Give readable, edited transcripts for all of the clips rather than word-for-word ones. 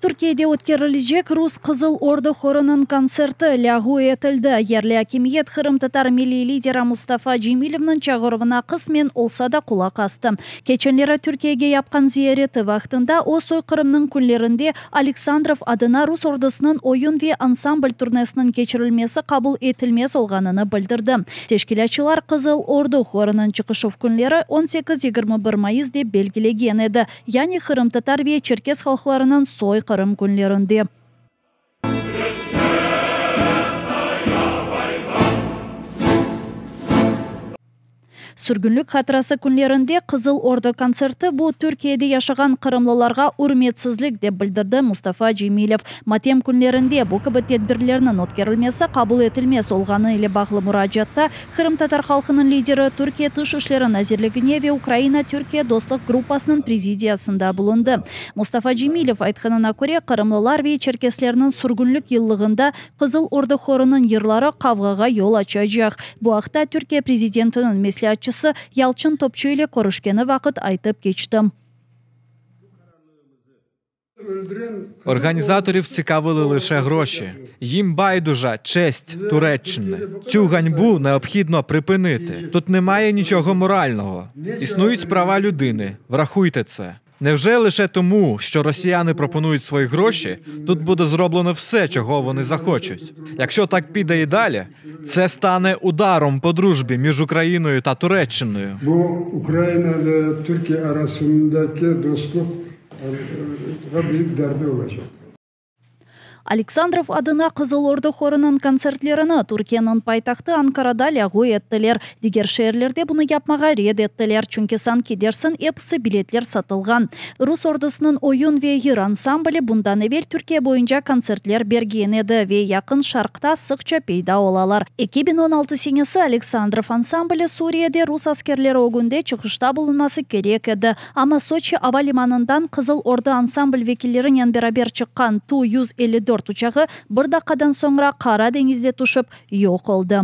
Türkiyede ötkerilecek Rus Qızıl Ordu horunıñ kontserti lâğu etildi. Yerli akimiyet qırımtatar milliy lideri Mustafa Cemilevniñ çağıruvına qısmen olsa da qulaq astı. Keçenleri Türkiyege yapqan ziyareti vaqtında o soyqırımnıñ künlerinde Aleksandrov adına rus ordusınıñ oyun ve ansambl turnesiniñ keçirilmesi qabul etilmez olğanını bildirdi. Teşkilâtçılar Qızıl Ordu horunıñ çıqışuv künleri on sekiz, 21 mayıs dep belgilegen edi, yani qırımtatar ve çerkes halqlarınıñ soyqırım künlerinde. Sürgünlik hatırası künlerinde Qızıl Ordu kontserti bu Türkiyede yaşağan qırımlılarğa ürmetsizlik, dep bildirdi Mustafa Cemilev. Matem künlerinde bu kibi tedbirlerniñ ötkerilmesi qabul etilmez olğanı ile bağlı muracaatta qırımtatar halqınıñ lideri Türkiye Tış işleri nazirligine ve Ukraina-Türkiye dostluq gruppasınıñ prezidiyasında bulundı. Mustafa Cemilev aytqanına köre, qırımlılar ve çerkeslerniñ sürgünlik yıllığında Qızıl Ordu horunıñ yırları qavğağa yol açacaq. Bu aqta Türkiye prezidentiniñ mesleatçısı Yalçın Topçu ile körüşkeni vaqıt aytıp keçti. Organizatorів цікавили лише гроші. Їм байдужа честь Туреччини. Цю ганьбу необхідно припинити. Тут немає нічого морального. Існують права людини. Врахуйте це. Невже лише тому, що росіяни пропонують свої гроші, тут буде зроблено все, чого вони захочуть? Якщо так піде і далі, це стане ударом по дружбі між Україною та Туреччиною. Bu Ukrayna ile Türkiye arasındaki dostluq büyük darbe olacaq. Aleksandrov adına Qızıl Ordu horunıñ kontsertlerini Türkiyeniñ paytahtı Ankarada lâğu ettiler. Diger şeerlerde bunı yapmağa red ettiler, çünki sanki dersiñ episi biletler satılğan. Rus ordusınıñ oyun ve yır ansambli bundan evel Türkiye boyunca kontsertler bergen edi ve Yaqın Şarqta sıqça peyda olalar. 2016 senesi Aleksandrov ansambli Suriyede rus askerleri ögünde çıqışta bulunması kerek edi, amma Soçi ava limanından Qızıl Ordu ansambl vekillerinen beraber çıqqan Tu 154 uçağı bir daqqadan soñra Qara deñizde tüşip yoq oldı.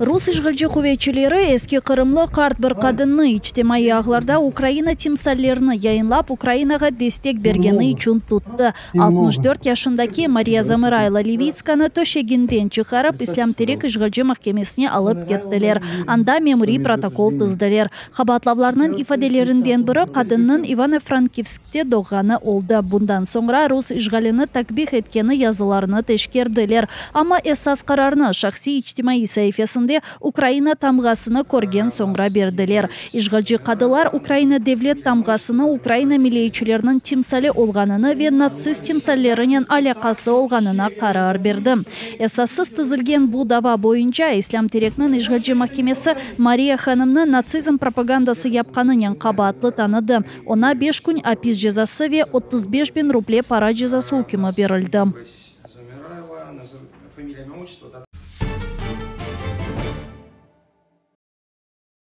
Rus işğalci quvetçileri Eski Qırımlı qart bir qadınnı içtimaiy ağlarda Ukraina timsallerini yayınlap, Ukrainağa destek bergeni içün tuttı. 64 yaşındaki Mariya Zamıraylo Levitskanı töşeginden çıqarıp, İslâm Terek işğalci mahkemesine alıp kettiler. Anda memuriy protokol tizdiler. Qabaatlavlarnıñ ifadelerinden biri qadınnıñ İvano-Frankivskte doğğanı oldı. Bundan soñra rus işğalini takbih etkeni yazılarını teşkerdiler. Amma esas qararnı şahsiy içtimaiy saifesinde Ukraina tamğasını körgen soñra berdiler. İşğalci qadılar Ukraina devlet tamğasını Ukraina milliyetçileriniñ timsali olğanını ve natsist timsallerinen alâqası olğanına qarar berdi. Esassız tizilgen bu dava boyunca İslâm Terekniñ işğalci mahkemesi Mariya hanımnı natsizm propagandası yapqanınen qabaatlı tanıdı. Oña beş kün apis cezası ve 35 biñ ruble para cezası ükmü berildi.